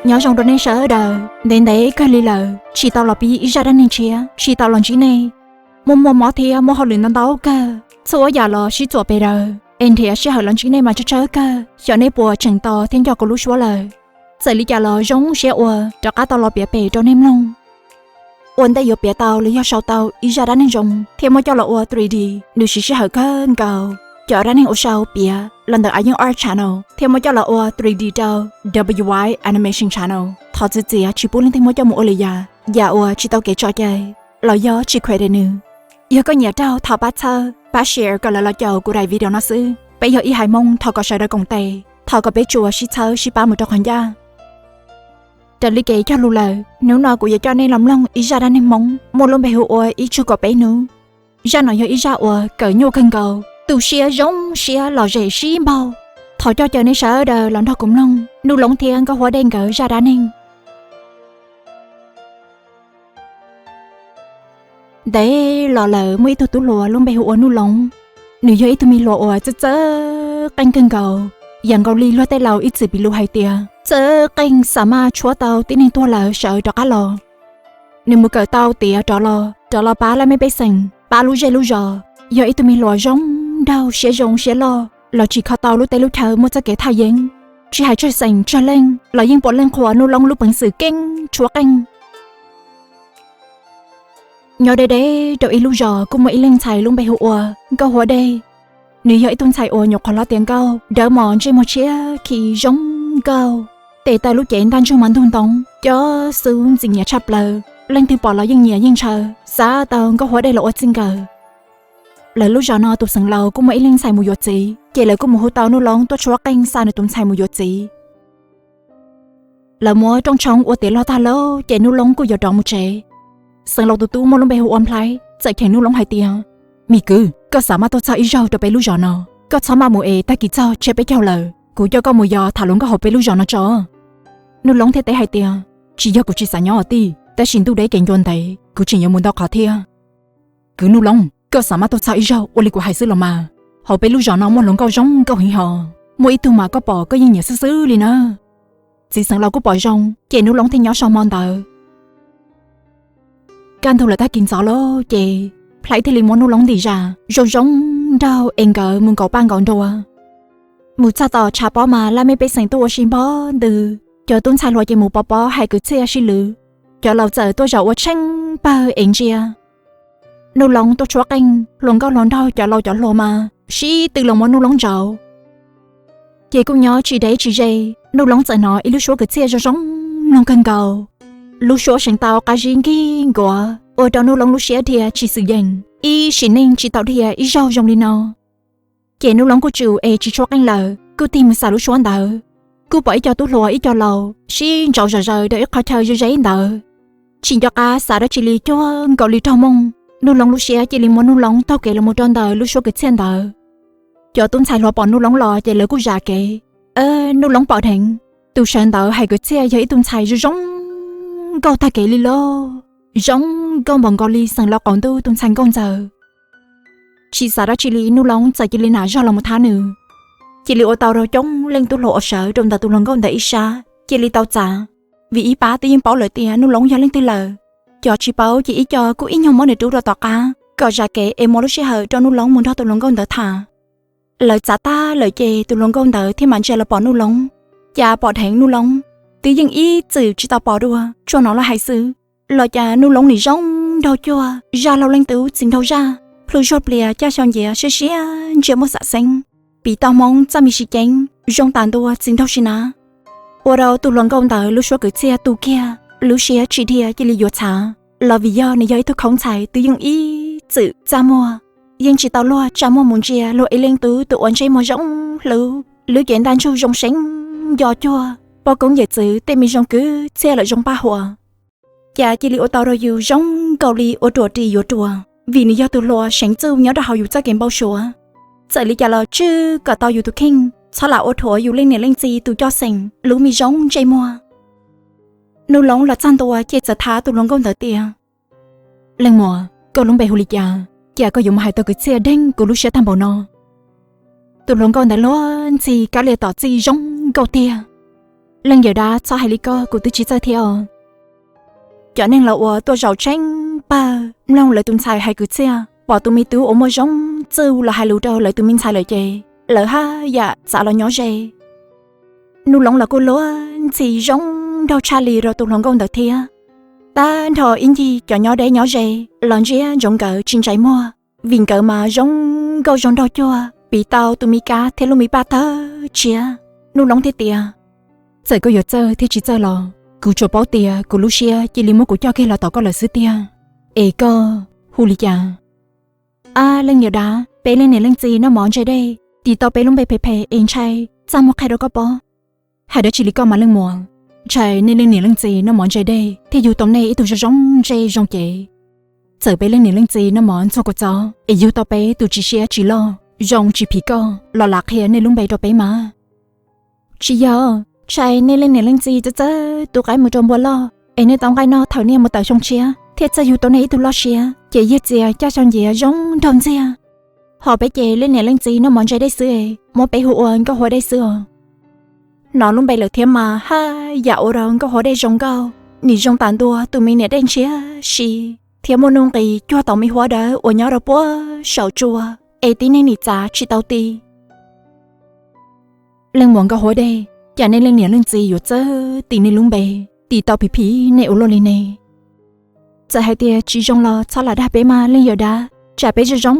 Nyob zoo rau nej sawv daws, ntev ntev kawg li lawm tsis tau los pib ib zaj dab neeg tshiab, tsis tau los ntsib nej. Muaj muaj mob thiab muaj hauj lwm ntau ntau kawg, txhua yam los sib txuam pes daws, es nrhiav sij hawm los ntsib nej mas tsawg tsawg kawg, xyov nej puas tseem tos thiab nco kuv lub suab lawm. Txawm li cas los zoo siab uas rov qab tau los piav pem rau nej mloog. Ua ntej yuav piav tau los yog sau tau ib zaj dab neeg zoo thiab muab coj los ua three D, nws siv sij hawm kawg nkaus. Cov dab neeg uas sau piav los ntawm Ayeej Art Channel thiab muab coj los ua three D rau W Y Animation Channel. Thov txim txiav tsis pub leej twg muab coj mus ua li yam, yam uas tsis tau kev tso cai los yog tsis credit nws. Yog koj nyiam raug thov pab txhawb, pab share kom lawv los caum kuv daim video no xwb. Peb yog ib haiv Hmoob, thov kom sawv daws koom tes, thov kom peb tsuas sib txhawb sib pab mus rau qhov ncaj. Raws li kev cog lus lawm, hnub no kuv yuav coj nej los mloog ib zaj dab neeg Hmoob muaj lub npe hu ua Ib Tsug Kaum Peb Hnub. Zaj no yog ib zaj uas kawm nyuaj kawg nkaus, tu siab zoo siab lom zem sib npaug. Thov coj caw nej sawv daws los nrog kuv mloog Nuj Loob thiab Nkauj Huab Dej nkawd zaj dab neeg. Ntev los lawm muaj ib tug tub hluas lub npe hu ua Nuj Loob. Nws yog ib tug me hluas uas txawj txawj qeej kawg nkaus, yam nkaus li luag tej laus ib txwm piv lus hais tias txawj qeej xa maj tshuab tau tib neeg tuag lawm sawv rov qab los. Nws mus kawm tau tiav rov los, rov los pab laj mej pej xeem, pab lub zej lub zos. Yog ib tug me hluas zoo nraug siab zoo siab loj los tsim kho tau lub teb lub chaw muaj txoj kev thaj yeeb. Tsis hais tsawg xeem tsawg leej los yeej puav leej qhuas Nuj Loob lub peev xwm keej tshuab qeej. Nyob deb deb rau ib lub zos kuj muaj ib leej ntxhais lub npe hu ua Nkauj Huab Dej. Nws yog ib tug ntxhais uas nyuam qhuav hlob tiav nkauj, dawb mos ntsej muag tshiab khi zoo nkauj, tes taw lub cev ntaj ntsug mas ntug ntoo, cov xub ntxim nyiam tshaj plaws. Leej twg pom los yeej nyiam yeej ntshaw, xav tau Nkauj Huab Dej los ua txij nkawm. Lawv lub zos no tus xeev laus kuj muaj ib leej ntxhais mus yuav txiv, ces lawv kuj mus hu tau Nuj Loob tuaj tshuab qeej xa nws tus ntxhais mus yuav txiv. Lawv muab rooj tshoob ua tiav log tag lauj, ces Nuj Loob kuj yuav rov mus tsev. Xeev laus tus tub muaj lub npe hu ua Nplhaib txawm cheem Nuj Loob hais tias, Me kwv, koj xav maj tuaj txog ib zaug rau peb lub zos no, koj txhob maj mus es tag kis txog tshiab peb caug lawm, kuv coj koj mus yos tham hluas nkauj hauv peb lub zos no tso. Nuj Loob thiaj teb hais tias, Tsis yog kuv tsis xav nyob tiag, tab sis ntuj deb kev ncua ntev, kuv tseem yuav mus ntau qhov thiab. Kwv Nuj Loob, koj xav maj tuaj txog ib zaug ua li kuv hais xwb los mas. Hauv peb lub zos no muaj hluas nkauj zoo nkauj heev hos, muaj ib tug mas koj pom koj yeej nyiam xwb xwb li na. Txiv xeev laus kuj pom zoo, ces Nuj Loob thiaj nyob so hmo ntawd. Kaj ntug lawm tag kis ntxov lauj, ces Nplhaib thiaj li muab Nuj Loob ntim zam zoo zoo nraug es nkawd mus nkaum paj nkaum nruas. Mus txog tom tshav pob mas laj mej pej xeem tuaj ua si npog ntws, cov tub ntxhais hluas ces mus pov pob hais kwv txhiaj sib lwv. Cov laus txawm tuaj zaum ua tsheej pawg es ntsia. Nuj Loob tuaj tshuab qeej, hluas nkauj hluas nraug cov laus cov hluas mas sib tw los muab Nuj Loob ntsauv. Ces kuj nyob tsis deb tsis ze, Nuj Loob txawm hnov ib lub suab kwv txhiaj zoo zoo mloog kawg nkaus. Lub suab seev tau qab zib nkig nkuav ua rau Nuj Loob lub siab dhia tsis xwm yeem, ib sim neej tsis tau dhia ib zaug zoo li no. Ces Nuj Loob kuj tsum es tsis tshuab qeej lawm, kuj tig mus xam lub suab ntawd. Kuj pom ib co tub hluas ib co laus sib ntsauv zom zaws rau ib qhov chaw ze ze ntawd. Tsis nco qab xav dab tsi li cuag nkaus li raug mooj, Nuj Loob lub siab cia li muab Nuj Loob taug kev los mus rau ntawm lub suab kwv txhiaj ntawd. Cov tub ntxhais hluas pom Nuj Loob los ces lawv kuj zam kev. Nuj Loob pom dheev, tus sawv ntawd hais kwv txhiaj yog ib tug ntxhais zoo zoo nkauj tag kev li lauj, zoo nkauj npaum nkaus li xeem laus qaum ntuj tus ntxhais nkauj ntxawm. Tsis xav dab tsi li Nuj Loob txawm cia li nam zog los mus thab nws. Cia li ua tau rau coob leej tub hluas uas sawv rau ntawm tus hluas nkauj ntawd ib sab cia li tau txav, vim ib pab twb yeej paub lawm tias Nuj Loob yog leej twg lawm. Cov tsis paub ces ib co kuj ib nyuag muab nws rub rau tom qab kom zam kev es muab lub sij hawm rau Nuj Loob mus nrog tus hluas nkauj ntawd tham. Lawv txav tag lawm ces tus hluas nkauj ntawd thiaj mam ntsia los pom Nuj Loob. Cas pom dheev Nuj Loob twb yeej ib txwm tsis tau pom dua, tsuas hnov lawv hais xwb, los cas Nuj Loob nim zoo nraug cuag zaj laug leej tub txiv nraug zaj, plhu zuag plias caj xyov nciav siab siab ntsia muaj xam xeeb, piv tau Hmoob txaj mi si ceeb zoo tas ntua txiv nraug si nab. Ua rau tus hluas nkauj ntawd lub suab kwv txhiaj tu kiag, lub siab tsis dhia cia li yuav txhav, los vim yog nws yog ib tug khaub ntxhais twb yeej ib txwm txaj muag, yeej tsis tau luag tsa muag mus ntsia luag ib leej tub tus uas ntsej muag zoo hlub, lub cev ntaj ntsug zoo seev nco cuag poj koob yawm txwv tej me zoo kwv txhiaj lawm zoo paj huam. Cas cia li ua tau rau yus zoo nkaus li ua ruam ris yuav ruam, vim nws yog tus hluas seev txuj nyob rau hauv yus txoj kev npau suav. Txawm li cas los tswj kom tau yus tus kheej, txhob lam ua rhuav yus leej niam leej txiv tus coj xeem lub me zoo ntsej muag. Nuj Loob los txog ntua ces txawm thab tus hluas nkauj ntawd tias, Leej muam, koj lub npe hu li cas, cas koj yuav mus hais tau kwv txhiaj deeg kuv lub siab tag npaum no? Tus hluas nkauj ntawd luag ntxhi kab lia tom txij zoo nkauj tiag. Leej yawm dab, txhob hais li ko, kuv twb tsis txawj thiab os. Cov neeg los uas tuaj zaum tsheej pawg mloog lawv tus ntxhais hais kwv txhiaj, pom tus me tub uas muaj zoo txwj los hais lus rau lawv tus me ntxhais lawm ces lawv haj yam txav los nyob ze. Nuj Loov los kuj luag ntxhi zoo nraug tshaj li rau tus hluas nkauj ntawd thiab. Tag nrho ib ncig cov nyob deb nyob ze los ntsia ntsoov nkawd tsis ntsais muag, vim nkawd mas zoo nkauj zoo nraug cuag piv tau tus me kab thiab lub me paj tawg tshiab. Nuj Loov thiaj tias, txawm koj yuav txawj thiab tsis txawj los kuv tsuas paub tias kuv lub siab cia li muab kuv coj kiag los tom koj lawm xwb tiag. Es koj hu li cas? Ab, leej yawm dab, peb leej niam leej txiv noj mov ntse dej, tis tau peb lub npe phem phem es ntshai txaj muag qhia rau koj paub. Hais dab tsi li koj mas leej muam? Ntshai nej leej niam leej txiv noj mov ntse dej thiaj yug tau nej ib tug zoo zoo ntse zoo cev. Txawm peb leej niam leej txiv noj mov ntxuag kua txob es yug tau peb tus tsis siab tsis loj zoo tsis phim koj los lam qhia nej lub npe rau peb mas. Tsis yog, ntshai nej leej niam leej txiv txawj txawj tu qaib mus rau npua loj es nej tau nqaij noj thaum nej mus tawm xyoo tshiab thiaj txawj yug tau nej ib tug loj siab ces yawg txias caj xyoo nciav zoo nraug ntxiag. Ho peb ces leej niam leej txiv noj mov ntse dej xwb es muab peb hu ua Nkauj Huab Dej xwb os. Hnov lub npe lawm thiab mas haj yam ua rau Nkauj Huab Dej zoo nkauj, nim zoo tas ntua tus me niam dej ntshiab si thiab muaj nuj nqis cuag tau me huab dawb uas nyob rau puag saum tsua es tib neeg nim txav tsis tau ti. Leej muam Nkauj Huab Dej, cas nej leej niam leej txiv yuav txawj tis nej lub npe, tis tau phim phim nej ua luaj li ne? Txawm hais tias tsis zoo los txhob lam dag peb mas leej yawm dab, tsam peb zoo zoo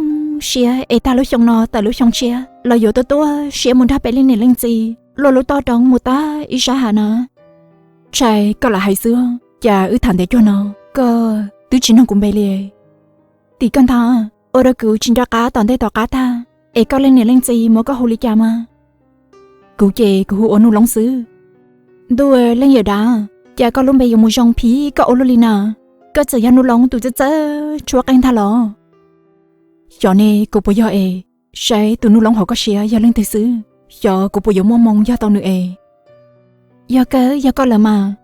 siab es tag lub xyoo no tawm lub xyoo tshiab los yuav tuaj tuaj siab mus nrog peb leej niam leej txiv luaj lub toj roob mus tag ib sab hav na. Ntshai koj lam hais xwb, cas wb tham ntev cuag no koj twb tsis nug kuv npe li. Tim koj ntag, ua rau kuv tsis nco qab tom ntej tom qab tag, es koj leej niam leej txiv muab koj hu li cas mas? Kuv ces kuv hu ua Nuj Loov xwb. Ntuj, leej yawm dab, cas koj lub npe yuav mus zoo phim koj ua luaj li na? Koj txawm yog Nuj Loov tus txawj txawj tshuab qeej ntag los? Xyov ne, kuv puas yog es, saib tus Nuj Loov hauv koj siab yog leej twg xwb, xyov kuv puas yuav muaj moo yog tau nws es. Yog kawg yog koj lawm mas.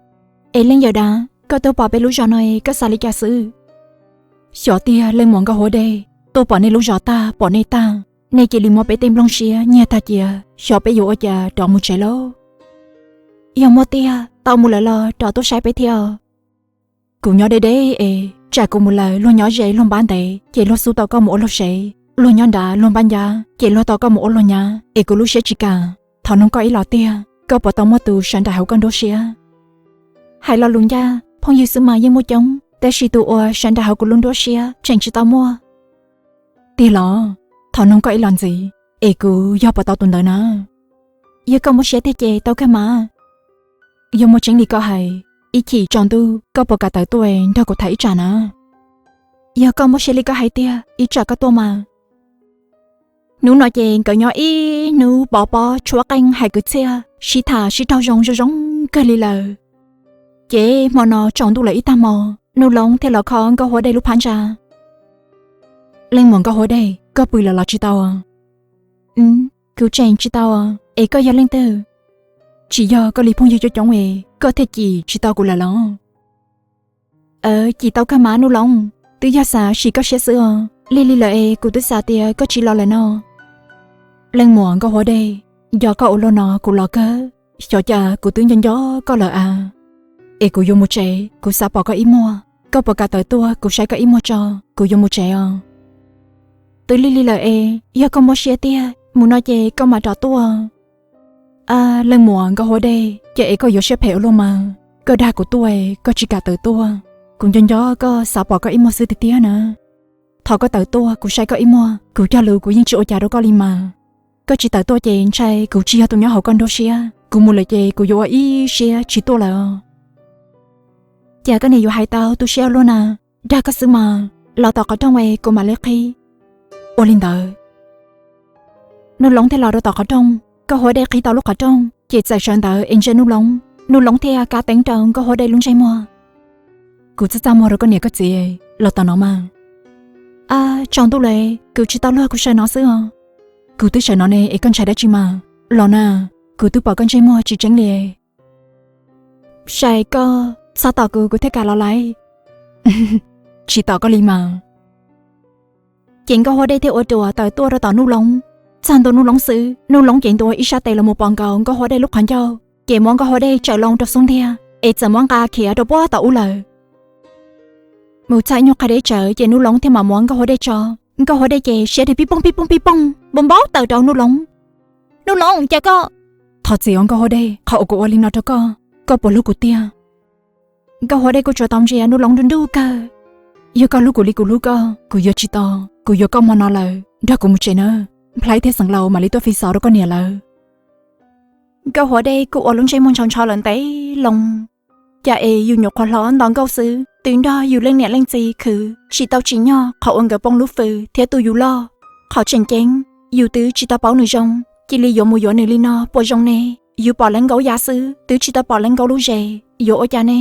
Es leej yawm dab, koj tuaj pom peb lub zos no es koj xav li cas xwb? Xyov tiag leej muam Nkauj Huab Dej, tuaj pom nej lub zos tag pom nej tag, nej cia li muab peb tej nplooj siab nyiag tag cia, xyov peb yuav ua cas rov mus tsev lauj. Yog muaj tiag tau mus lawm los rov tuaj saib peb thiab os. Kuv nyob deb deb es tsam kuv mus lawm luag nyob ze luag npab ntev ces luag xub tau koj mus ua luag sev, luag nyob nrad luag npab ncab ces luag tau koj mus ua luag nyab es kuv lub siab tsis kam. Thov noog koj ib los tiag, koj puas tau muaj tus sawv nraim hauv koj nruab siab? Hais lo lus ncaj, phooj ywg xwb mas yeej muaj coob, tab sis tus uas sawv nraim hauv kuv lub nruab siab tseem tsis tau muaj. Tiag los? Thov noog koj ib los ntxiv, es kuv yog puas tau tus ntawd na? Yog koj muaj siab tiag ces tau kawg mas. Yog muaj tseeb li koj hais, ib chim tsaus ntuj koj puas kam tawm tuaj nrog kuv tham ib tsam na? Yog koj muaj siab li koj hais tiag, ib tsam koj tuaj mas. Hnub no ces nkawd nyob ib hnub pov pob tshuab qeej hais kwv txhiaj sib tham sib raug zoo zoo zoo kawg li lawm. Ces hmo no tsaus ntuj lawm ib tag hmo, Nuj Loov thiaj los kho Nkauj Huab Dej lub phab ntsa. Leej muam Nkauj Huab Dej, koj pw lawm los tsis tau? Kuv tseem tsis tau, es koj yog leej twg? Tsis yog koj li phooj ywg coob coob es koj thiaj cim tsis tau kuv lawm los? Cim tau kawg mas Nuj Loov, twb yog xav sim koj siab xwb os. Lig lig lawm es kuv twb xav tias koj tsis los lawm no. Leej muam Nkauj Huab Dej, nco koj ua luaj no kuv los kawg, xyov cas kuv twb nco nco koj lawm as. Es kuv yuav mus tsev, kuv xav pom koj ib muag, koj puas kam tawm tuaj kuv saib koj ib muag tso, kuv yuav mus tsev os. Twb lig lig lawm es yog koj muaj siab tiag, mus no ces koj mam rov tuaj. Leej muam Nkauj Huab Dej, cas es koj yuav siab phem ua luaj mas, koj dag kuv tuaj es koj tsis kam tawm tuaj, kuv nco nco koj xav pom koj ib muag xwb tiag tiag na. Thov koj tawm tuaj kuv saib koj ib muag, kuv cog lus kuv yeej tsis ua cas rau koj li mas. Koj tsis tawm tuaj ces ntshai kuv tsis yog tus nyob hauv koj nruab siab, kuv mus lawm ces kuv yuav ua ib siab tsis tuaj lawm os. Cas koj niam yuav hais tau tu siab ua luaj na, dag koj xwb mas, los tom qhov rooj es kuv mam li qhib. Ua li ntawd. Nuj Loov thiaj los rau tom qhov rooj, Nkauj Huab Dej qhib tau lub qhov rooj ces txawm sawv ntawd es ntsia Nuj Loov, Nuj Loov thiaj kav teeb rau Nkauj Huab Dej lub ntsej muag. Kuv txaj txaj muag rau koj niam koj txiv, los tom no mas. Tsaus ntuj lawm, kuv tsis tau luag kuv sawv no xwb os. Kuv twb sawv no ne es koj ntshai dab tsi mas, los na, kuv twb pom koj ntsej muag tsis tseeb li. Sai koj, txhob tom kuv kuv thiaj kam los lawm. Tsis tom koj li mas. Ces Nkauj Huab Dej thiaj ua ruam tawm tuaj rau tom Nuj Loov. Txog ntua Nuj Loov xwb, Nuj Loov ces ntua ib sab tes los mus pov nkaus Nkauj Huab Dej lub qhov ncauj. Ces muab Nkauj Huab Dej tsaws loo rau xub ntiag es txawm muab nqa khiav rau puag tom ub lawm. Mus txog ib nyuag qhov deb tsawv ces Nuj Loov thiaj mam muab Nkauj Huab Dej tso. Nkauj Huab Dej ces siab dhia pib pooj pib pooj pib pooj npau npau taws rau Nuj Loov. Nuj Loov, cas koj... Thov txim os Nkauj Huab Dej, qhov uas kuv ua li no rau koj, koj puas hlub kuv tiag? Nkauj Huab Dej kuj tsuas tau ntsia Nuj Loov nruj nruj kawg. Yog koj hlub kuv li kuv hlub koj, kuv yuav tsis tos, kuv yuav koj hmo no lawm, nrog kuv mus tsev nawb. Nplhaib thiab Xeev Laus mam li tuaj fi xov rau koj niam lawv. Nkauj Huab Dej kuj ua lub ntsej muag ntshaus ntsho lawm ntev loo. Cas es yus nyuam qhuav hlob nto nkauj xwb twb nrog yus leej niam leej txiv khwv tsis tau tsim nyog qhov uas nkawd poob lub fws thiab tu yus loj. Qhov tseem ceeb, yus twb tsis tau paub nws zoo, cia li yuav mus yuav nws li no puas zoo ne? Yus pom lawv nkaus yav xwb twb tsis tau pom lawv nkaus lub zes, yuav ua cas ne?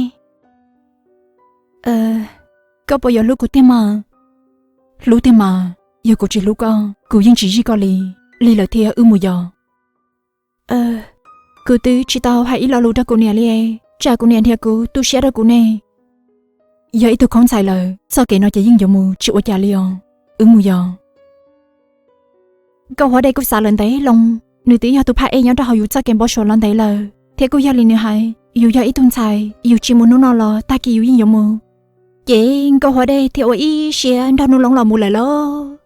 Koj puas yuav hlub kuv tiag mas? Hlub tiag mas, yog kuv tsis hlub koj, kuv yeej tsis zij koj li. Lig lawm thiab, wb mus yos. Kuv twb tsis tau hais ib lo lus rau kuv niam li, tsam kuv niam nrhiav kuv tu siab rau kuv ne. Yog ib tug khaub ntxhais lawm, txoj kev no ces yeej yuav mus tsis ua cas li os. Wb mus yos. Nkauj Huab Dej kuj xav lawm ntev loo, nws twb yog tus phaj ej nyob rau hauv yus txoj kev npau suav los ntev lawm, thiab kuj yog li nws hais, yus yog ib tug ntxhais, yus tsis mus hnub no los tag kis yus yeej yuav mus. Ces Nkauj Huab Dej thiaj ua ib siab nrog Nuj Loov los mus lawm lauj.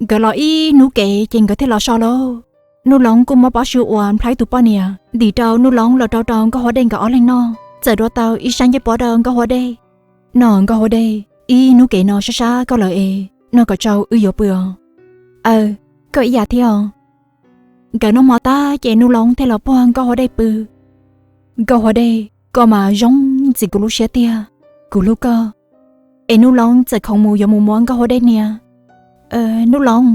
Nkawd los ib hnub kev ces nkawd thiaj los so lauj. Nuj Loov kuj muab pob tsuas uas Nplhaib tus poj niam ntim rau Nuj Loov los rau rau Nkauj Huab Dej nkawd ob leeg noj, txawm dua tau ib sab ncej puab rau Nkauj Huab Dej. No Nkauj Huab Dej, ib hnub kev no sab sab koj lawm es, noj kom tsau wb yuav pw os. Aw, koj ib yam thiab os. Nkawd noj hmo tag ces Nuj Loov thiaj los puag Nkauj Huab Dej pw. Nkauj Huab Dej, koj mas zoo ntxim kuv lub siab tiag, kuv hlub koj. Es Nuj Loov txawm khoov mus yuav mus muab Nkauj Huab Dej hnia. Nuj Loov,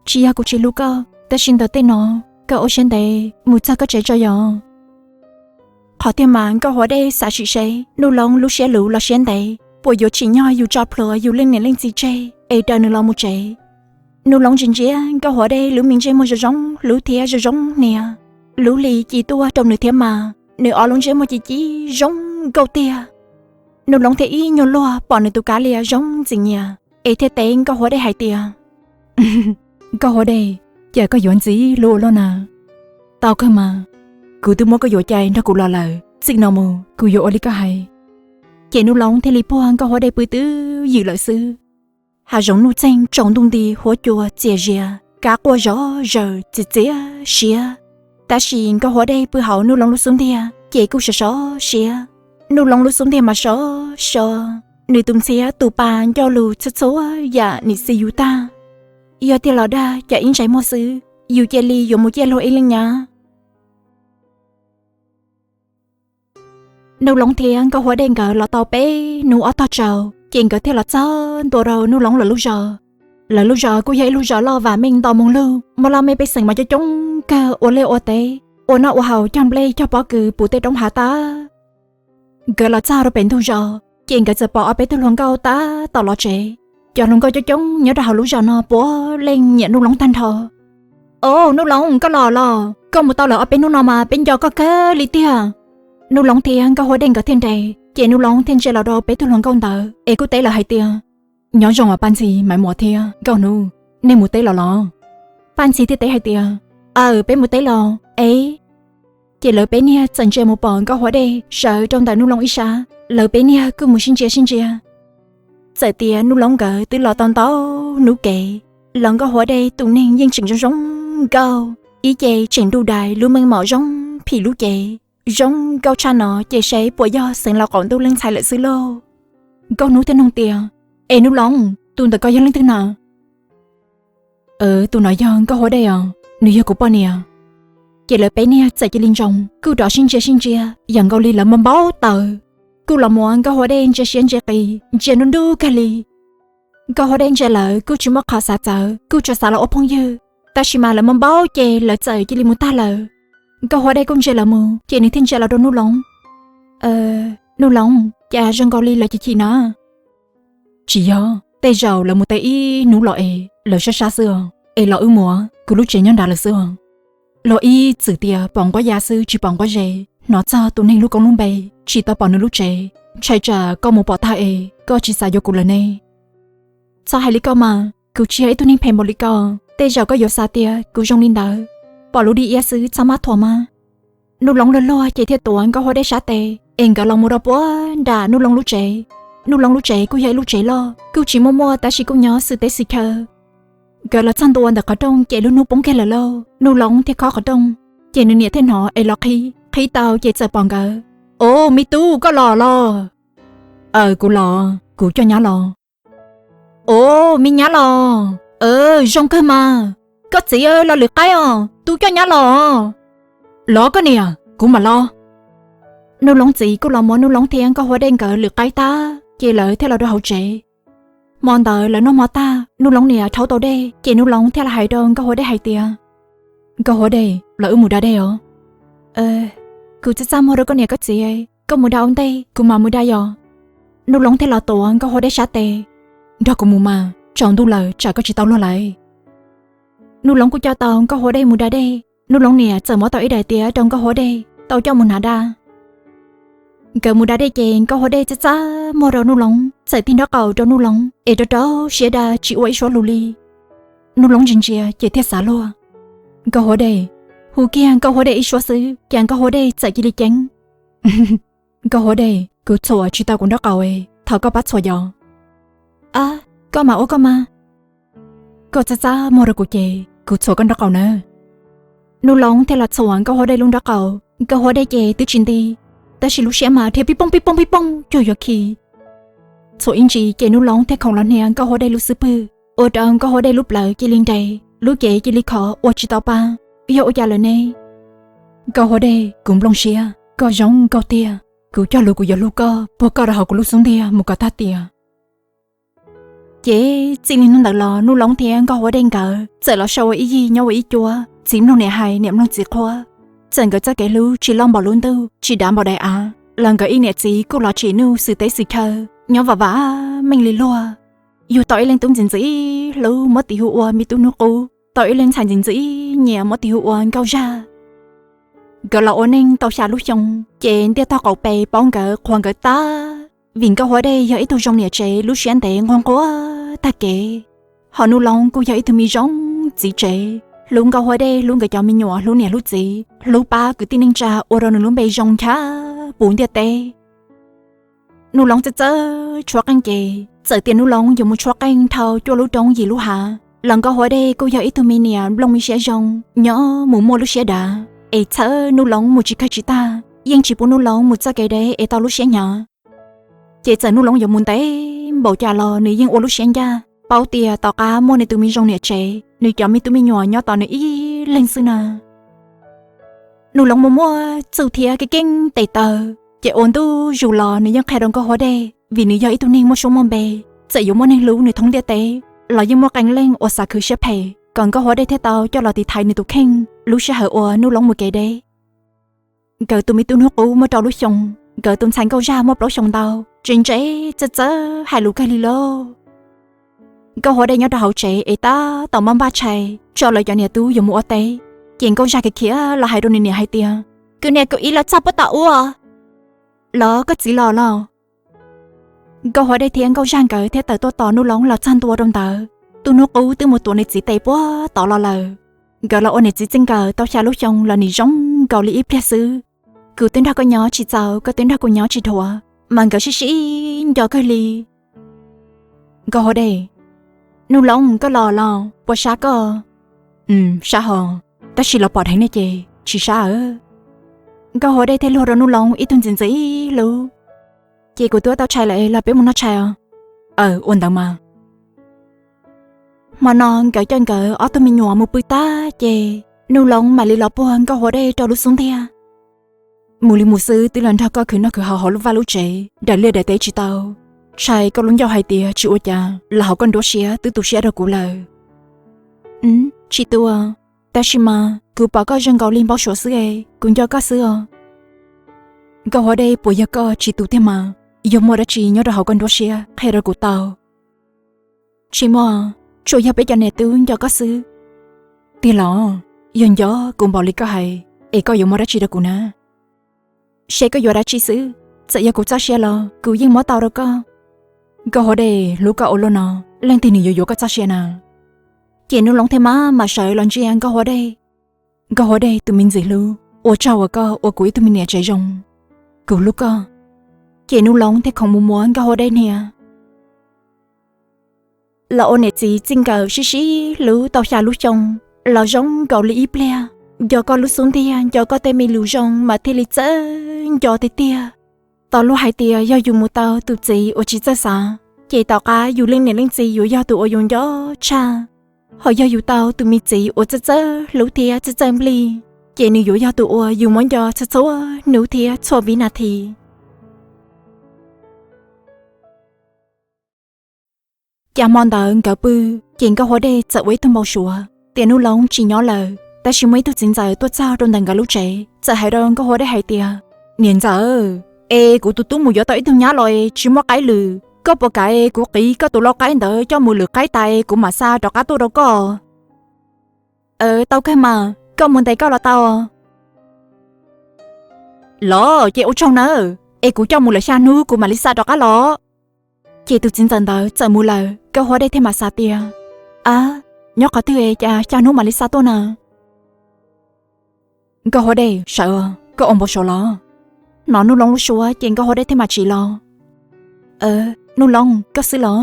tsis yog kuv tsis hlub koj, tab sis ntawm tej no, koj ua siab ntev mus txog koj tsev tso yom. Qhov tiag mas Nkauj Huab Dej xav sim seb Nuj Loov lub siab luv los siab ntev puas yuav tsim nyog yus tso plhuav yus leej niam leej txiv tseg es raws nws los mus tsev. Nuj Loov ntsia ntsia Nkauj Huab Dej lub me ntsej muag zoo zoo hlub thiab zoo zoo hnia. Lub hli ci tuaj rau nws thiab mas, nws ob lub ntsej muag ci ci zoo nkauj tiag. Nub Loob thiaj ib nyuag luag pom nws tus kav liam zoo ntxim nyiam, es thiaj teb Nkauj Huab Dej hais tias, Nkauj Huab Dej, cas koj yuav ntxim hlub ua luaj na? Tau kawg mas, kuv twb muab koj yuam cai nrog kuv los lawm, txij no mus kuv yuav ua li koj hais. Ces Nub Loob thiaj li puag Nkauj Huab Dej pw twb ywm lawm xwb. Hav zoov nuj txeeg tsaus ntuj nti, huab cua txias zias, kab quaj zov zaws txias txias siab. Tab sis Nkauj Huab Dej pw hauv Nub Loob lub xub ntiag ces kuj sov sov siab. Nub Loob lub xub ntiag mas sov sov, nws tus ntxhiab tus pa ncauj lus txhua txhua yam nim xis yus tag. Yog tiag los dag cov ib ntsais muag xwb, yus cia li yuav mus ciaj luag ib leej nyab. Nub Loob thiab Nkauj Huab Dej nkawd los tau peb hnub ob tog tsaus, ces nkawd thiaj los txog ntua rau Nub Loob lawv lub zos. Lawv lub zos kuj yog ib lub zos loj vam meej nto moo lug, muaj laj mej pej xeem mas coob coob kawg ua liaj ua teb, ua noj ua haus cog nplej cog pob kws puv tej roob hav tag. Nkawd los txog rau pem ntug zos, ces nkawd txawm pom ob peb tug hluas nkauj tab tom los tsev. Cov hluas nkauj coob coob nyob rau hauv lub zos no puav leej nyiam Nub Loob tag nrho. Au, Nub Loob, koj los los? Koj mus tau lawm ob peb hnub no mas peb nco koj kawg li tiag. Nub Loob thiab Nkauj Huab Dej nkawd thiaj nres, ces Nub Loob thiaj ntsia los rau peb tug hluas nkauj ntawd es kuj teb lawv hais tias, Nyob zoo os Paj Ntxhi, Maiv Muas thiab Nkauj Hnub, nej mus teb los los? Paj Ntxhi thiaj teb hais tias, Aw, peb mus teb los es. Ces lawv peb niag txawm ntsia mus pom Nkauj Huab Dej sawv rau ntawm Nub Loob ib sab, lawv peb niag kuj mus sib ntsia sib ntsia. Txawm tias Nub Loob nkawd twb los tau ntau hnub kev los Nkauj Huab Dej tus neeg yeej tseem zoo zoo nkauj, ib ce tseem nruj dais lub meej mom zoo phim lub cev. Zoo nkauj tshaj no ces seb puas yog Xeev Laus qaum ntuj leej ntxhais lawm xwb lauj. Nkauj Hnub thiaj nug tias, Es Nub Loob, tus ntawm ko yog leej twg na? Tus no yog Nkauj Huab Dej os, nws yog kuv poj niam. Ces lawv peb niag txawm cia li ntsoov kuj rov sib ntsia sib ntsia yam nkaus li lawv npau npau taws, kuj los muab Nkauj Huab Dej ntsia siab ntsia qis ntsia nruj nruj kawg li. Nkauj Huab Dej ntsia lawv kuj tsis muaj qhov xav txawv, kuj tsuas xav los ua phooj ywg, tab sis mas lawv npau npau ces lawv txawm cia li mus tag lawm. Nkauj Huab Dej kuj ntsia lawv mus ces nws thiaj ntsia los rau Nub Loob. Nub Loob, cas zoo nkaus li lawv chim chim na? Tsis yog, tej zaum lawv mus teb ib hnub los es lawv sab sab xwb os, es los wb mus, kuv lub tsev nyob nrad lawm xwb os. Los ib txwm tias pom nquab ya xwb tsis pom nquab ze, hnov txog tus neeg lub koob lub npe, tsis tau pom nws lub tsev, ntshai tsam koj mus pom tag es koj tsis xav yuav kuv lawm ne. Txhob hais li koj mas, kuv tsis yog ib tug neeg phem npaum li koj, tej zaum koj yuav xav tias kuv zoo li ntawd. pom lub dib iab xwb txhob maj thuam mas. Nuj Loob luag luag ces thiaj tuav Nkauj Huab Dej sab tes es nkawd los mus rau puag nram Nuj Loob lub tsev. Nuj Loob lub tsev kuj yog ib lub tsev loj, kuj tsis muaj muaj tab sis kuj nyob xwm teb xwm chaw. Nkawd los txog ntua ntawm qhov rooj ces lub hnub poob kiag lawm lauj. Nuj Loob thiaj khob qhov rooj, ces nws niam thiaj hnov es los qhib, qhib tau ces txawm pom nkawd. Os, me tub, koj los los? Aws, kuv los, kuv coj nyab los. Os, me nyab los? Aws, zoo kawg mas. Koj txiv, los lwm qaib os, tub coj nyab los. Los koj niam, kuv mam los. Nuj Loob txiv kuj los muab Nuj Loob thiab Nkauj Huab Dej nkawd lwm qaib tag ces lawv thiaj los rau hauv tsev. Hmo ntawd lawv noj hmo tag, Nuj Loob niam rhaub tau dej ces Nuj Loob thiaj los hais rau Nkauj Huab Dej hais tias, Nkauj Huab Dej, los wb mus da dej os. Kuv txaj txaj muag rau koj niam koj txiv, koj mus da ua ntej kuv mam mus da yos. Nuj Loob thiaj los tuav Nkauj Huab Dej sab tes. Nrog kuv mus mas, tsaus ntuj lawm tsam koj tsis tau luag lawm. Nuj Loob kuj coj tau Nkauj Huab Dej mus da dej. Nuj Loob niam txawm muab tau ib daim tiab rau Nkauj Huab Dej tau coj mus hnav da. Nkawd mus da dej ces Nkauj Huab Dej txaj txaj muag rau Nuj Loob, txawm tig nraub qaum rau Nuj Loob es rau rau siab da tsis ua ib suab lus li. Nuj Loob ntsia ntsia ces thiaj xav luag, Nkauj Huab Dej. Hu kiag Nkauj Huab Dej ib suab xwb ces Nkauj Huab Dej txawm cia li ceeb. Nkauj Huab Dej, kuv txhuam tsis tau kuv nraub qaum, thov koj pab txhuam yos. Ab, koj mas ua koj mas. Koj txaj txaj muag rau kuv ces kuv txhuam koj nraub qaum nawb. Nuj Loob thiaj los txhuam Nkauj Huab Dej lub nraub qaum, Nkauj Huab Dej ces twb tsis nti, tab sis lub siab mas dhia pib pooj pib pooj pib pooj cuag yuav khi. Txhuam ib ntsis ces Nuj Loob thiaj khoom los hnia Nkauj Huab Dej lub xub pwg, ua rau Nkauj Huab Dej lub plawv cia li nres, lub cev cia li khov ua tsis tau pa. Yog ua cas lawm ne? Nkauj Huab Dej, kuv nplooj siab, koj zoo nkauj tiag. Kuv cog lus kuv yuav hlub koj, puag koj rau hauv kuv lub xub ntiag mus kom tag tiam. Ces txij li hnub ntawd los Nuj Loob thiab Nkauj Huab Dej nkawd txawm los sau ua ib yig nyob ua ib cuab, txiv mloog niam hais niam mloog txiv qhuab. Txawm nkawd txoj kev hlub tsis loj npaum lub ntuj tsis dav npaum daim av los nkawd ib niam txiv kuj los tsim nuj xwm teb xwm chaw, nyob vam vam meej li luag. Yug tau ib leeg tub ntxim ntxim hlub muab tis hu ua me tub hnub qub, tau ib leeg ntxhais ntxim ntxim nyiam muab tis hu ua Nkauj Zaj. Nkawd los ua neej tau xya lub xyoo, ces ntiaj tog qaum pes paub nkawd qhuas nkawd tag, vim Nkauj Huab Dej yog ib tug zoo niam tsev lub siab ntev nquag nquag tag kev. Ho Nuj Loob kuj yog ib tug me zoo txiv tsev, hlub Nkauj Huab Dej hlub nkawd cov me nyuam hlub niam hlub txiv, hlub pab kwv tij neej tsa ua rau nws lub npe zoo ncha puv ntiaj teb. Nuj Loob txawj txawj tshuab qeej ces txawm tias Nuj Loob yuav mus tshuab qeej dhau cuaj lub roob yim lub hav los Nkauj Huab Dej kuj yog ib tug me niam nplooj me siab zoo, nyob mus muaj lub siab dav, es txhawb Nuj Loob mus tsis kawg tsis tag, yeej tsis pub Nuj Loob mus txoj kev deb es tau lub siab hnyav. Ces txawm Nuj Loob yuav mus ntev npaum cas los nws yeej ua lub siab ncaj, paub tias tom qab muaj nws tus me zoo niam tsev, nws cov me tub me nyuam nyob tos nws ib leeg xwb na. Nuj Loob muaj muaj txuj thiab keeb keeb tes taw, ces ua ntu zus los nws yeej qhia rau Nkauj Huab Dej, vim nws yog ib tug neeg muaj suab muaj npe, txawm yuav muaj neeg hlub nws thoob ntiaj teb los yeej muaj qee leej uas xav khwv siab phem, kom Nkauj Huab Dej thiaj tau coj los tiv thaiv nws tus kheej lub sij hawm uas Nuj Loob mus kev deb. Nkawd tus me tub hnub qub muaj rau lub xyoo, nkawd tus ntxhais Nkauj Zaj muaj plaub xyoo ntau, tseem ntse txawj txawj hais lus kawg li lauj. Nkauj Huab Dej nyob rau hauv tsev es tab tom npaj npaj tshais tso lawv cov niam tub yuav mus ua teb, ces Nkauj Zaj khiav khiav los hais rau nws niam hais tias, kuv niam kuv txiv los txog puag tom ub los, koj txiv los los? Nkauj Huab Dej thiab Nkauj Zaj nkawd thiaj tawm tuaj tos Nuj Loob los txog ntua rau ntawd. Tub hnub qub twb mus tuav nws txiv tes puag tod los lawm. Nkawd los ua niam txiv txij nkawm tau xya lub xyoo los nim zoo nkaus li ib pliag xwb. Kuv twb nrog koj nyob tsis txaus, koj twb nrog kuv nyob tsis dhuav, mas nkawd sib sib nco kawg li. Nkauj Huab Dej, Nuj Loob koj los los puas sab koj? Sab hos, tab sis los pom dheev nej ces tsis sab. Nkauj Huab Dej thiaj luag rau Nuj Loob ib tug ntxim ntxim hlub. Ces kuv twb ua tau tshais lawm los peb mus noj tshais os. Aws, ua ntawd mas. Hmo no nkawd coj nkawd ob tug me nyuam mus pw tag ces Nuj Loob mam li los puag Nkauj Huab Dej rau lub xub ntiag. Mus li mus xwb twb los nrog koj khwv noj khwv haus hauv lub vaj lub tsev, daim liaj daim teb tsis tau. Tshais koj lub ncauj hais tias tsis ua cas los hauv koj nruab siab twb tu siab rau kuv lawm. Tsis tu, tab sis mas kuv pom koj zoo nkaus li npau suav xwb es kuv nco koj xwb os. Nkauj Huab Dej, puas yog koj tsis tu tiag mas? Yog muaj dab tsi nyob rau hauv koj nruab siab qhia rau kuv tau. Tsis muaj, tsuas yog peb cov niam tub nco koj xwb. Tiag los? Yog nco kuv npaum li koj hais es koj yuav muab dab tsi rau kuv na? Seb koj yuav dab tsi xwb, txawm yog kuv txoj sia los kuv yeej muab tau rau koj. Nkauj Huab Dej, hlub koj ua luaj no, leej twg nws yuav yuav koj txoj sia na? Ces Nuj Loob thiaj maj mam sawv los ntsia Nkauj Huab Dej. Nkauj Huab Dej tus me ntxim hlub, ua tsaug uas koj ua kuv ib tug me niam tsev zoo, kuv hlub koj. Ces Nuj Loob thiaj khoov mus muab Nkauj Huab Dej hnia. Los ua niam txiv txij nkawm sib sib hlub tau xya lub xyoo, los zoo nkaus li ib pliag. Nco koj lub xub ntiag, nco koj tej me lus zoo mas thiaj li txawj nco tiag tiag. Tos luag hais tias yog yus mus tau tus txiv uas tsis txawj xav, ces tom qab yus leej niam leej txiv yuav yog tus uas yus nco tshaj. Ho yog yus tau tus me txiv uas txawj txawj hlub thiab txawj txawj nplij, ces nws yuav yog tus uas yus muab nco txhua txhua hnub thiab txhua vib nas this. Cas hmo ntawd nkawd pw, ces Nkauj Huab Dej txawm ua ib tug npau suav tias Nuj Loob tsis nyob lawm. Tab sis muaj ib tug txiv ntxawm tuaj txog rau ntawm nkawd lub tsev, txawm hais rau Nkauj Huab Dej hais tias, Niam ntxawm, es kuv tus tub mus yuav tau ib tug nyab los es tsis muaj qaib lwm. Koj puas kam es kuv qiv koj tus lau qaib ntawd coj mus lwm qaib tas es kuv mam xa rov qab tuaj rau koj? Tau kawg mas, koj mus ntes koj los tau. Los ces ua tsaug nawb, es kuv coj mus lawm xya hnub kuv mam li xa rov qab los. Ces tus txiv ntxawm ntawd txawm mus lawm, Nkauj Huab Dej thiaj mam xav tias, Ab, nyob qhov twg es cas xya hnub mam li xa tuaj na? Nkauj Huab Dej, sawv, koj ua npau suav los? Hnov Nuj Loob lub suab ces Nkauj Huab Dej thiaj mam tsim los. Nuj Loob, koj xwb los?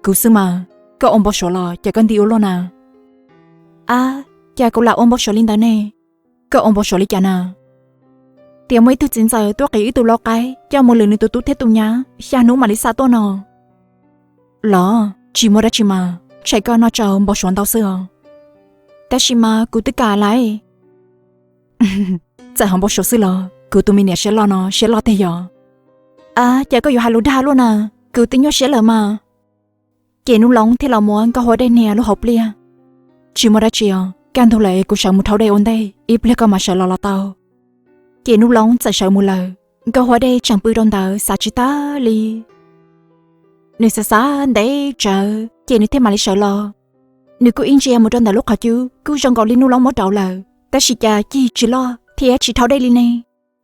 Kuv xwb mas. Koj ua npau suav los cas koj nti ua luaj na? Ab, cas kuv lam ua npau suav li ntawd ne? Koj ua npau suav li cas na? Tias muaj ib tug txiv ntxawm tuaj qiv wb tus lau qaib coj mus lwm nws tus tub thiab tus nyab, xya hnub mam li xa tuaj no. Los, tsis muaj dab tsi mas, ntshai koj noj tsau npau suav ntau xwb os. Tab sis mas kuv twb kam lawm. Txawm ho npau suav xwb los kuv tus me niam siab loj no siab loj tiag yog. Ab, cas koj yuav hais lus dag luaj na, kuv twb nyuaj siab lawm mas. Ces Nuj Loob thiaj los muab Nkauj Huab Dej hnia lub hauv pliaj. Tsis muaj dab tsi os, kaj ntug lawm kuv sawv mus rhaub dej ua ntej, ib pliag koj mam sawv los los tau. Ces Nuj Loob txawm sawv mus lawm, Nkauj Huab Dej tseem pw rau ntawd xav tsis tag li. Nws xav xav ntev tsawv ces nws thiaj mam li sawv los. Nws kuj ib ntsia mus rau ntawm lub qhov cub kuj zoo nkaus li Nuj Loob muab rauv lawm, tab sis cas cig tsis loj thiab tsis rhaub dej li ne.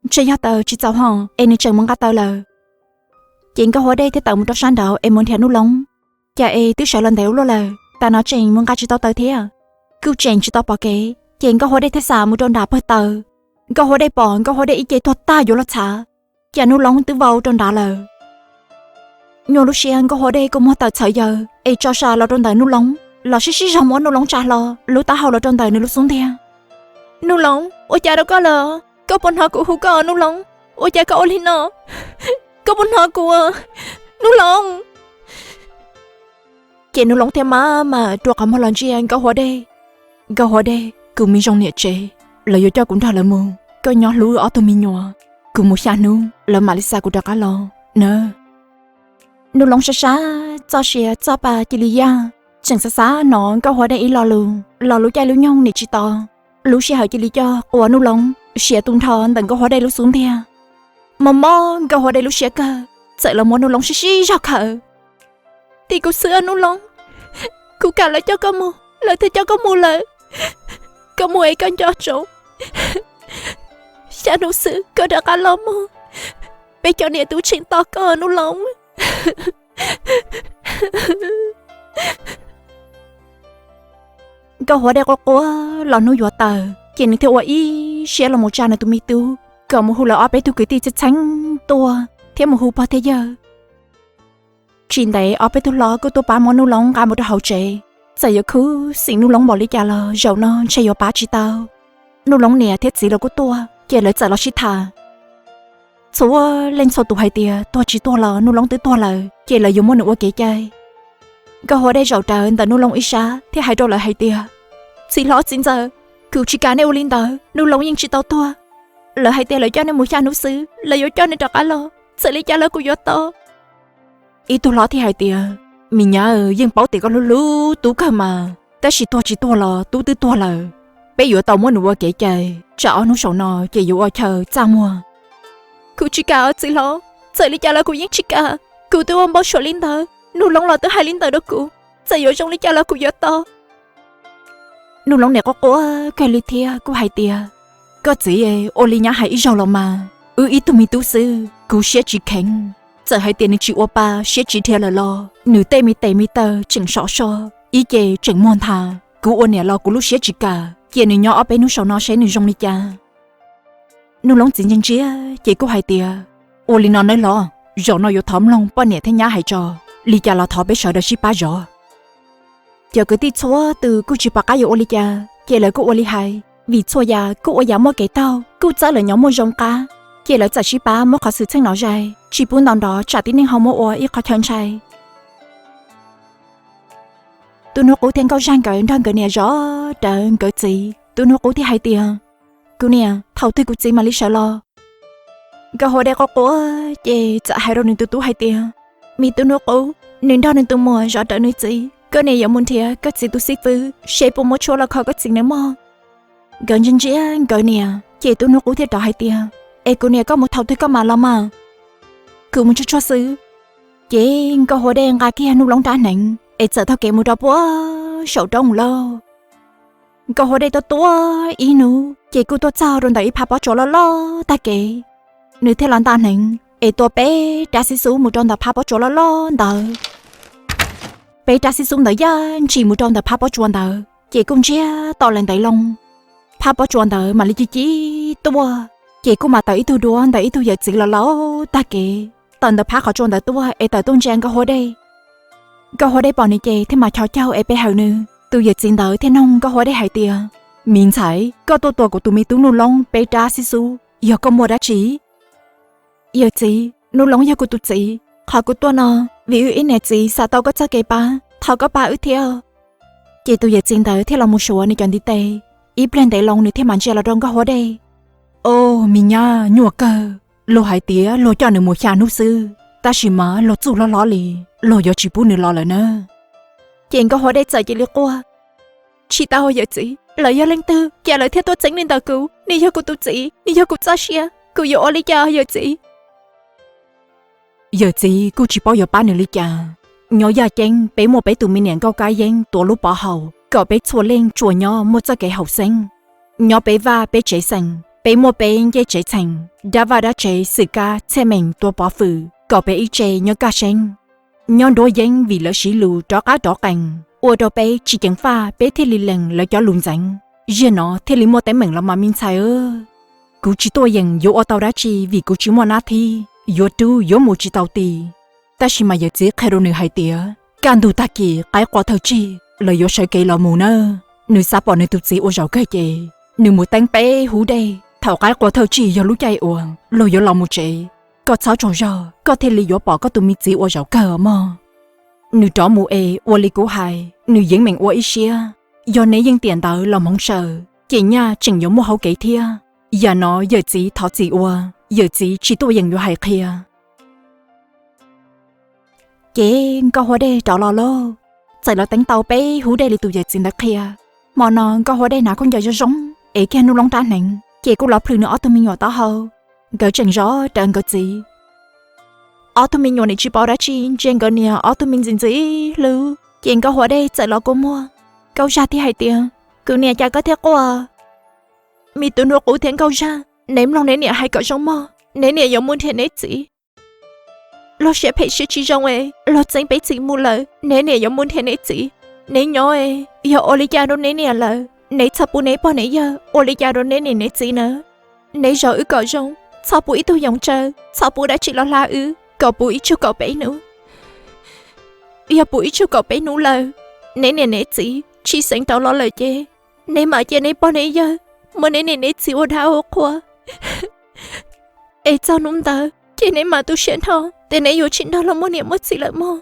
Ntshe yog taws tsis txaus hos es nws tseem mus nqa taws lawm. Ces Nkauj Huab Dej thiaj tawm mus rau sab nraud es mus nrhiav Nuj Loob. Cas es twb sawv los ntev ua luaj lawm, tas no tseem mus nqa tsis tau taws thiab. Kuj tseem tsis tau pom kev, ces Nkauj Huab Dej thiaj xam mus rau nram pawg taws. Nkauj Huab Dej pom Nkauj Huab Dej ib ce tuag tag yuav los txhav, cas Nuj Loob twb vau rau nrad lawm. Nyuaj lub siab Nkauj Huab Dej kuj muag taws txhawv yaws es tso sa los rau ntawm Nuj Loob, los sib sib zog muab Nuj Loob tsa hlo lub taub hau los rau ntawm nws lub xub ntiag. Nuj Loob, ua cas rau koj lawm? Koj puas hnov kuv hu koj, Nuj Loob? Ua cas koj ua li no? Koj puas hnov kuv, Nuj Loob? Ces Nuj Loob thiaj maj mam rua qhov muag los ntsia Nkauj Huab Dej. Nkauj Huab Dej, kuv me zoo niam tsev, lawv yuav coj kuv nrog lawv mus, koj nyob hlub ob tug me nyuam, kuv mus xya hnub lawv mam li xa kuv rov qab los na. Nuj Loob sab sab txoj sia txoj pa cia li yaj, tseem xav xav hnov Nkauj Huab Dej ib lo lus los lub caij lub nyoog nim tsis tos. Lub sij hawm cia li coj qua Nuj Loob siav tu nrho ntawm Nkauj Huab Dej lub xub ntiag. Mob mob Nkauj Huab Dej lub siab kawg, txawm los muab Nuj Loob sib sib zog khawm. Tim kuv xwb Nuj Loob, kuv kam lawv coj koj mus, lawv thiaj coj koj mus lawm. Koj mus es koj nco tsoom, xya hnub xwb koj rov qab los mus, peb cov niam tub tseem tos koj Nuj Loob. Nkauj Huab Dej quaj quaj los hnub yuav tawm, ces nws thiaj ua ib siab los mus tsa nws tus me tub kom mus hu lawv ob peb tug kwv tij txheeb txheeb tuaj thiab mus hu pog thiab yawg. Tsis ntev ob peb tug hlob kuj tuaj pab muab Nuj Loob nqa mus rau hauv tsev. Txawm yuav khuv xim Nuj Loob npaum li cas los zaum no ntshe yuav pab tsis tau. Nuj Loob niam thiab txiv los kuj tuaj, ces lawv txawm los sib tham. Txhua leej txhua tus hais tias tuag tsis tuag los Nuj Loob twb tuag lawm, ces lawv yuav muab nws ua kev cai. Nkauj Huab Dej zaum rawv ntawm Nuj Loob ib sab thiab hais rau lawv hais tias, Txiv hlob txiv ntxawm, kuv tsis kam nej ua li ntawd, Nuj Loob yeej tsis tau tuag. Lawv hais tias lawv coj nej mus xya hnub xwb, lawv yuav coj nej rov qab los, txawm li cas los kuv yuav tos. Ib tug hlob thiaj hais tias, Me nyab, yeej paub tias koj hlub hlub tub kawg mas, tab sis tuag tsis tuag los tub twb tuag lawm. Peb yuav tau muab nws ua kev cai, tsam ob hnub saum no ces yuav ua chaw txaj muag. Kuv tsis kam os txiv hlob, txawm li cas los kuv yeej tsis kam. Kuv twb ua npau suav li ntawd, Nuj Loob los twb hais li ntawd rau kuv, txawm yuav zoo li cas los kuv yuav tos. Nuj Loob niam quaj quaj kawg li thiab kuj hais tias, Koj txiv, ua li nyab hais ib zaug los mas, wb ib tug me tub xwb, kuv siab tsis kheev. Txawm hais tias nws tsis ua pa siab tsis dhia lawm los nws tej me tes me taw tseem sov so, ib ce tseem muag nthav. Kuv ua niam los kuv lub siab tsis kam, cia nws nyob ob peb hnub saum no seb nws zoo li cas. Nuj Loob txiv ntsia ntsia ces kuj hais tias, ua li no nawb los, zaum no yuav thov mloog poj niam thiab nyab hais tso, li cas los thov peb sawv daws sib pab zov. Cov kwv tij txhua tus kuj tsis pom qab yuav ua li cas ces lawv kuj ua li hais, vim txhua yam kuj ua yam muaj kev taug, kuj txawb lawv nyob muaj zoo qab, ces lawv txawm sib pab muab qhov xwm txheej no zais tsis pub ntaus nrov tsam tib neeg ho muab ua ib qho chaw ntshai. Tus Nuj Qub thiab Nkauj Zaj nkawd nrog nkawd niam zov rawv nkawd txiv. Tus Nuj Qub thiaj hais tias, kuv niam, thaum twg kuv txiv mam li sawv los? Nkauj Huab Dej quaj quaj ces txawm hais rau nws tus tub hais tias, me tub Nuj Qub, nws nrog nws tus muam zov rawv nws txiv, koj niam yuav mus nrhiav koj txiv tus xib fwb seb puas muaj tshuaj los kho koj txiv nawb mog. Nkawd ntsia ntsia nkawd niam ces tub Nuj Qub thiaj rov hais tias, es kuv niam, koj mus thaum twg koj mam los mas? Kuv mus tsuag tsuag xwb. Ces Nkauj Huab Dej nqa kiag Nuj Loob rab hneev es txawm taug kev mus rau puag saum roob lauj. Nkauj Huab Dej tuaj tuaj ib hnub ces kuj tuaj txog rau ntawm ib phab pob tsuas loj loj tag kev. Nws thiaj los nta hneev es tua peb rab xib xub mus rau ntawm phab pob tsuas loj loj ntawd. Peb rab xib xub ntawd yaj ntshis mus rau ntawm phab pob tsuas ntawd ces kuj ntsiag to lawm ntev loo. Phab pob tsuas ntawd mam li ci ci tuaj, ces kuj mam tawm ib tug duab ntawm ib tug yawm txiv los laus tag kev tawm ntawm phab qhov tsua ntawd tuaj es tawm tuaj ntsia Nkauj Huab Dej. Nkauj Huab Dej pom nws ces thiaj mam chov caug es pe hawm nws. Tus yawm txiv ntawd thiaj noog Nkauj Huab Dej hais tias, me ntxhais, koj tuaj tua kuv tus me tub Nuj Loob peb rab xib xub yog koj muaj dab tsi? Yawm txiv, Nuj Loob yog kuv tus txiv. Qhov kuv tuaj no vim wb ib niam txiv xav tau koj txoj kev pab, thov koj pab wb thiab. Ces tus yawm txiv ntawd thiaj los mus suav nws cov ntiv tes. Ib pliag ntev loo nws thiaj mam ntsia los rau Nkauj Huab Dej. Au, me nyab nyuaj kawg, luag hais tias luag coj nws mus xya hnub xwb, tab sis mas luag txuj hlob hlob li, luag yuav tsis pub nws los lawm na. Ces Nkauj Huab Dej txawm cia li quaj, tsis tau yawm txiv, lawv yog leej twg cas lawv thiaj tuaj txeeb nws ntawm kuv? Nws yog kuv tus txiv, nws yog kuv txoj sia, kuv yuav ua li cas yawm txiv? Yawm txiv kuj tsis paub yuav pab nws li cas. Nyob Yaj Ceeb peb muaj peb tus me niam Nkauj Kab Yeeb tuav lub pov haum kom peb txhua leej tsuas nyob muaj txoj kev haum xeeb. Nyob peb vaj peb tsev xeem, peb muaj peb ncej tsev txheem, dab vaj dab tsev xwm kab txhiaj meem tua pov fwm kom peb ib tse nyob kaj seeb. Nyob Nruab Yeeb vim lawv siv lus rov qab rov qees, ua rau peb tsis ceev faj peb thiaj li lees lawv cov lus ntxeev. Ziag no thiaj li muaj teeb meem los mas me ntxhais. Kuv tsis tuaj yeem yuav ua tau dab tsi vim kuv tsis muaj nab thib, yuav rub yuav mus tsis tau ti. Tab sis mas yawm txiv qhia rau nws hais tias kaj ntug tag kis qaib qua thawj tsig lawv yuav sawv kev los mus na. Nws xav pom nws tus txiv ua zaum kawg ces nws mus teeb peb hub dej. Thaum qaib qua thawj tsig yog lub caij uas luag yuav los mus tsev. Koj txhob tsaug zog, koj thiaj li yuav pom koj tus me txiv ua zaum kawg mog. Nws rov mus es ua li kuv hais, nws yeej meem ua ib siab. Yog neb yeej tiam ntawd los hmoov saws ces nyaj tseem yuav muaj hauv kev thiab. Yam no yawm txiv thov txim ua, yawm txiv tsis tuaj yeem yuav hais qhia. Ces Nkauj Huab Dej rov los lauj, txawm los teeb tau peb hub dej li tus yawm txiv ntawd qhia. Hmo no Nkauj Huab Dej hnav khaub ncaws zoo zoo, ev kiag Nuj Loob rab hneev, ces kuj los plhws nws ob tug me nyuam taub hau. Nkawd tseem zov rawv nkawd txiv. Ob tug me nyuam nim tsis paub dab tsi, ntsia nkawd niam ob tug me ntxim ntxim hlub, ces Nkauj Huab Dej txawm los kua muag. Nkauj Zaj thiaj hais tias, kuv niam, cas koj thiaj quaj? Me tub Nuj Qub thiab Nkauj Zaj, neb mloog neb niam hais kom zoo mog, neb niam yuav mus nrhiav neb txiv. Luag siab phem siab tsis zoo es luag txeeb peb txiv mus lawm, neb niam yuav mus nrhiav neb txiv. Neb nyob es yog ua li cas rau neb niam lawm? Neb txhob pub neb pog neb yawg ua li cas rau neb niam neb txiv na. Neb zov wb kom zoo, txhob pub ib tug yoov tsawv, txhob pub dab tsi los hla wb kom puv ib tsug kaum peb hnub. Yog puv ib tsug kaum peb hnub lawm, neb niam neb txiv tsis xeev rov los lawm ces neb mam cia neb pog neb yawg muab neb niam neb txiv ua dab ua qhua, es txog hnub ntawd ces neb mam tu siab nrho tias neb yuav tsis nrog luag muaj niam muaj txiv lawm mog.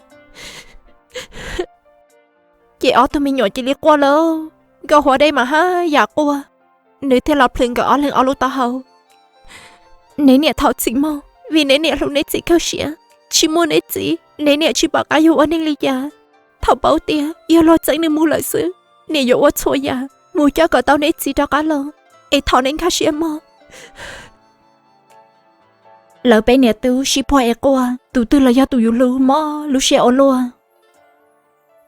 Ces ob tug me nyuam cia li quaj lauj, Nkauj Huab Dej mas haj yam quaj, nws thiaj los plhws nkawd ob leeg ob lub taub hau. Neb niam thov txim mog, vim neb niam hlub neb txiv kawg siab. Tsis muaj neb txiv, neb niam tsis pom qab yuav ua neeg li cas. Thaum paub tias yog luag txeeb nws mus lawm xwb, niam yuav ua txhua yam mus coj kom tau neb txiv rov qab los, es thov neb nkag siab mog. Lawv peb niam tub sib puag es quaj, tus twg los yog tus yus hlub mob lub siab ua luaj.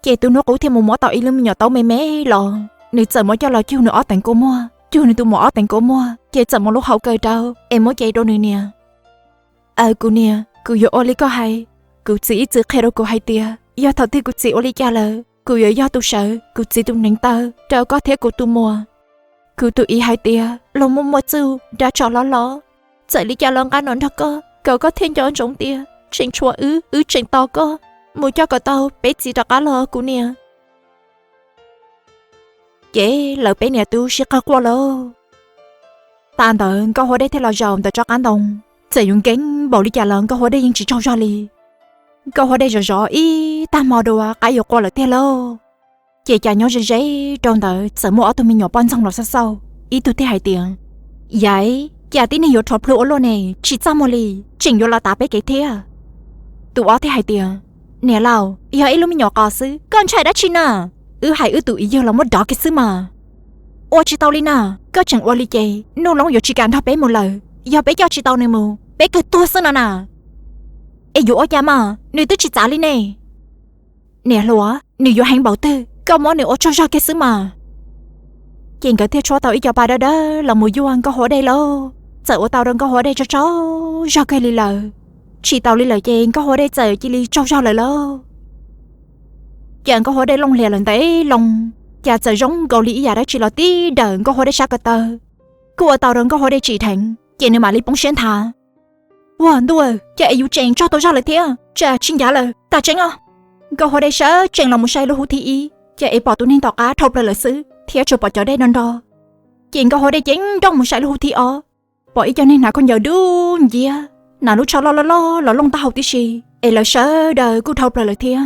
Ces tus Nuj Qub thiaj mus muab tau ib lub me nyuam taub me me los, nws txawm muab coj los cug nws ob teev kua muag, cug nws tus muam ob teev kua muag, ces txawm muab lub hau kaw rau es muab cev rau nws niam. Aws kuv niam, kuv yuav ua li koj hais. Kuv txiv ib txwm qhia rau kuv hais tias yog thaum twg kuv txiv ua li cas lawm, kuv yuav yog tus sawv kuv txiv tus hneev taw rau koj thiab kuv tus muam. Kuv tus txiv hais tias los muaj muaj txuj, dab tsov loj loj, txawm li cas los nqa no nrog koj kom koj thiaj nco ntsoov tias tseem tshuav wb, wb tseem tos koj mus coj kom tau peb txiv rov qab los kuv niam. Ces lawv peb niam tub sib qawg quaj lauj. Tas ntawd Nkauj Huab Dej thiaj los zaum ntawm tsob qab ntoo. Txawm yuav nkees npaum li cas los Nkauj Huab Dej yeej tsis tsaug zog li. Nkauj Huab Dej zov zov ib tag hmo dua qab yuav qua lawm tiag lauj. Ces cas nyob ze ze rau ntawd txawm muaj ob tug me nyuam poj ntxoog los xauj xauj, ib tug thiaj hais tias, Yaiv, cas tib neeg yuav rho plhu ua luaj ne, tsis txaj muag li, tseem yuav los tav peb kev thiab. Tus ob thiaj hais tias, Niam laus, yog ib lub me nyuam qos xwb, koj ntshai dab tsi na? Wb hais wb tus txiv yawg los muab dov kiag xwb mas. Ua tsis tau li na, koj tseem ua li ces Nuj Loob yuav tsis kam nrog peb mus lawm, yog peb coj tsis tau nws mus peb kawg tuag xwb no na. Es yuav ua cas mas, nws twb tsis txav li ne. Niam hluas, nws yuav heev npaum twg, koj muab nws ua tsaug zog kiag xwb mas. Ces nkawd thiaj tshuab tau ib co pa dawb dawb los mus yuaj Nkauj Huab Dej lauj. Txawm ua tau rau Nkauj Huab Dej tsaug tsaug zog kawg li lawm. Tsis taus li lawm ces Nkauj Huab Dej txawm cia li tsaug zog lawm lauj. Cas Nkauj Huab Dej looj hlias lawm ntev loo, cas txawm zoo nkaus li ib yam dab tsi los tib dawm Nkauj Huab Dej sab ko taw. Kuj ua tau rau Nkauj Huab Dej tsim dheev ces nws mam li poob siab nthav. Ua ntuj, cas es yus tseem tsaug tau zog lawm thiab, tsam tsis ncav lawm, tas tseeb os. Nkauj Huab Dej sawv tsees los mus saib lub hub thib ib, cas es pom tus neeg tom qab dhau plaws lawm xwb thiab tsuas pom cov dej nro nro. Ces Nkauj Huab Dej ceev nrooj mus saib lub hub thib ob, pom ib co neeg hnav khaub ncaws dub nciab, hnav lub tsho loj loj loj los looj taub hau tib si, es lawv sawv daws kuj dhau plaws lawm thiab.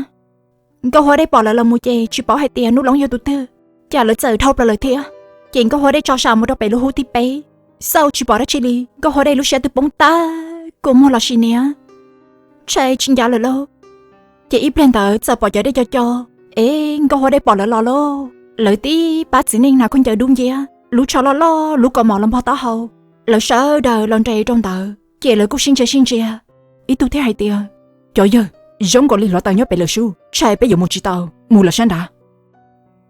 Nkauj Huab Dej pom lawv los mus ces tsis paub hais tias Nuj Loob yog tus twg, cas lawv txawm dhau plaws lawm thiab. Ces Nkauj Huab Dej tso sam mus rau pem lub hub thib peb, xauj tsis pom dab tsi li, Nkauj Huab Dej lub siab twb poob tag, kua muag los sis niab, ntshai tsis ncav lawm lauj. Ces ib pliag ntawd txawm pom cov dej co co, es Nkauj Huab Dej pom lawv los lauj. Lawv tib pab txiv neej hnav khaub ncaws dub nciab, lub tsho loj loj, lub kaus mom los npog taub hau, lawv sawv daws los nres rau ntawd ces lawv kuj sib ntsia sib ntsia. Ib tug thiaj hais tias, Cov yawg, zoo nkaus li hluav taws nyob pem lawm sub, ntshai peb yuav mus tsis tau, mus lawm sab nrad.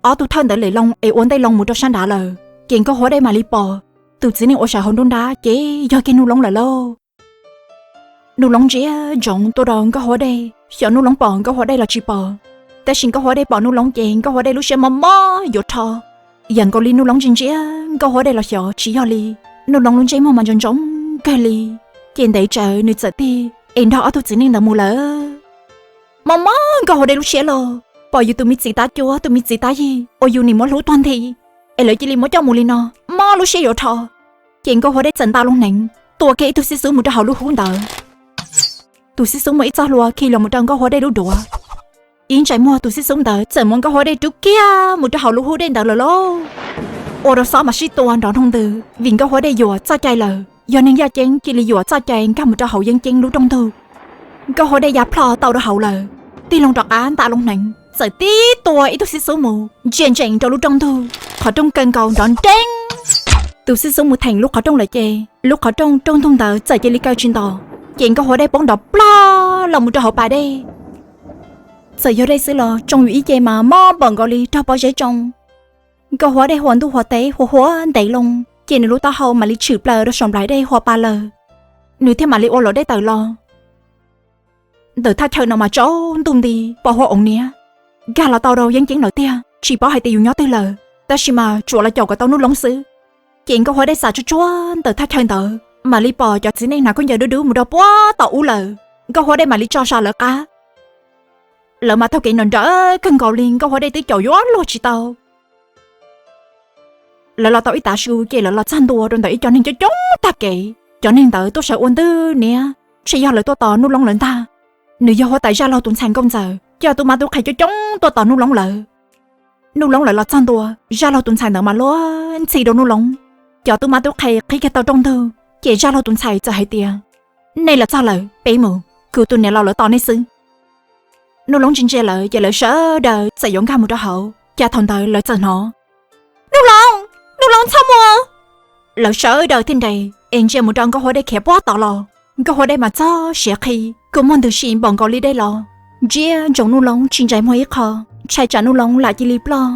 Ob tug thawj ntawd lem loo es ua ntej loo mus rau sab nrad lawm, ces Nkauj Huab Dej mam li pom tus txiv neej uas sawv hauv nruab nrab ces yog kiag Nuj Loob lawm lauj. Nuj Loob ntsia ntsoov tuaj rau Nkauj Huab Dej, xyov Nuj Loob pom Nkauj Huab Dej los tsis pom, tab sis Nkauj Huab Dej pom Nuj Loob ces Nkauj Huab Dej lub siab mob mob yuav rho. Yam nkaus li Nuj Loob ntsia ntsia Nkauj Huab Dej los xyov tsis yog li, Nuj Loob lub ntsej muag mas ntsoov ntsoov kawg li. Ces ntev tsawv nws txawm tig es nrog ob tug txiv neej ntawd mus lawm. Mob mob Nkauj Huab Dej lub siab los, pom yus tus me txiv tab cuab tus me txiv tab yig uas yus nim muab hlub tuag nthi, es lawv cia li muab coj mus li no, mob lub siab yuav rho. Ces Nkauj Huab Dej txawm nta loo hneev tua kiag ib tug xib xub mus rau hauv lub hub ntawd. Tus xib xub muaj ib txoj hlua khi los mus rau Nkauj Huab Dej lub duav. Ib ntsais muag tus xib xub ntawd txawm muab Nkauj Huab Dej rub kiag mus rau hauv lub hub dej ntawd lawm lauj. Ua rau xob mas sib tua nrov nroo ntws vim Nkauj Huab Dej yuam txoj cai lawm. Yog neeg yaj ceeb cia li yuam txoj cai nkag mus rau hauv yeeb ceeb lub rooj ntug. Nkauj Huab Dej ya plho tau rau hauv lawm, tig loo rov qab nta loo hneev txawm tib tua ib tug xib xub mus ntsia ntsees rau lub rooj ntug, qhov rooj kaw nkaus nrov nreeb. Tus xib xub mus theem lub qhov rooj lawm ces lub qhov rooj rooj ntug ntawd txawm cia li kaw tsis ntos, ces Nkauj Huab Dej poob nrov plog los mus rau hauv pas dej. Txawm yog dej xwb los tsoo yus ib ce mas mob npaum nkaus li raug pob zeb tsoo. Nkauj Huab Dej huas ntuj huas teb huas huas ntev loo, ces nws lub taub hau mam li tshwm plaws rau saum nplaim dej huas pa lawm. Nws thiaj mam li ua luam dej tawm los. Ntawm thaj chaw no mas tsaus ntuj nti, pos huab oos niab, nkag los tau rau yeeb ceeb lawm tiag, tsis paub hais tias yus nyob twg lawm, tab sis mas tsuas los caum kom tau Nuj Loob xwb. Ces Nkauj Huab Dej xauj tsuag tsuag ntawm thaj chaw ntawd mam li pom cov txiv neej hnav khaub ncaws dub dub mus rau puag tom ub lawm. Nkauj Huab Dej mam li tso sam lawv qab. Lawv mas taug kev nrawm nrawm kawg nkaus li, Nkauj Huab Dej twb caum yuav luag tsis tau. Lawv los tau ib tav su ces lawv los txog ntua rau ntawm ib co neeg coob coob tag kev. Cov neeg ntawd tuaj sawv ua ntwg niab, ntshe yog lawv tuaj tos Nuj Loob lawv ntag. Nws yog huab tais zaj laug tus ntxhais nkauj ntxawm, coj tub mab tub qhe coob coob tuaj tos Nuj Loob lawv. Nuj Loob lawv los txog ntua, zaj laug tus ntxhais ntawd mas luag ntxhi rau Nuj Loob. Cov tub mab tub qhe qhib kiag tau rooj ntug, ces zaj laug tus ntxhais txawm hais tias, Nej los txog lawm, peb mus, kuv tus niam laus lawv tos nej xwb. Nuj Loob ntsia ntsia lawv ces lawv sawv daws txawm yuav nkag mus rau hauv, cas thaum ntawd lawv txawm hnov, Nuj Loob, Nuj Loob txhob mus! Lawv sawv daws thiaj nres es ntsia mus rau Nkauj Huab Dej khiav puag tod los. Nkauj Huab Dej mas txog siav qhi, kua muag ntws si npaum nkaus li dej los, ntsia ntsoov Nuj Loob tsis ntsais muag ib qho, ntshai tsam Nuj Loob lam cia li ploj.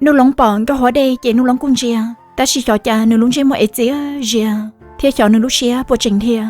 Nuj Loob pom Nkauj Huab Dej ces Nuj Loob kuj ntsia, tab sis xyov cas nws lub ntsej muag ev txias zias, thiab xyov nws lub siab puas tseem dhia.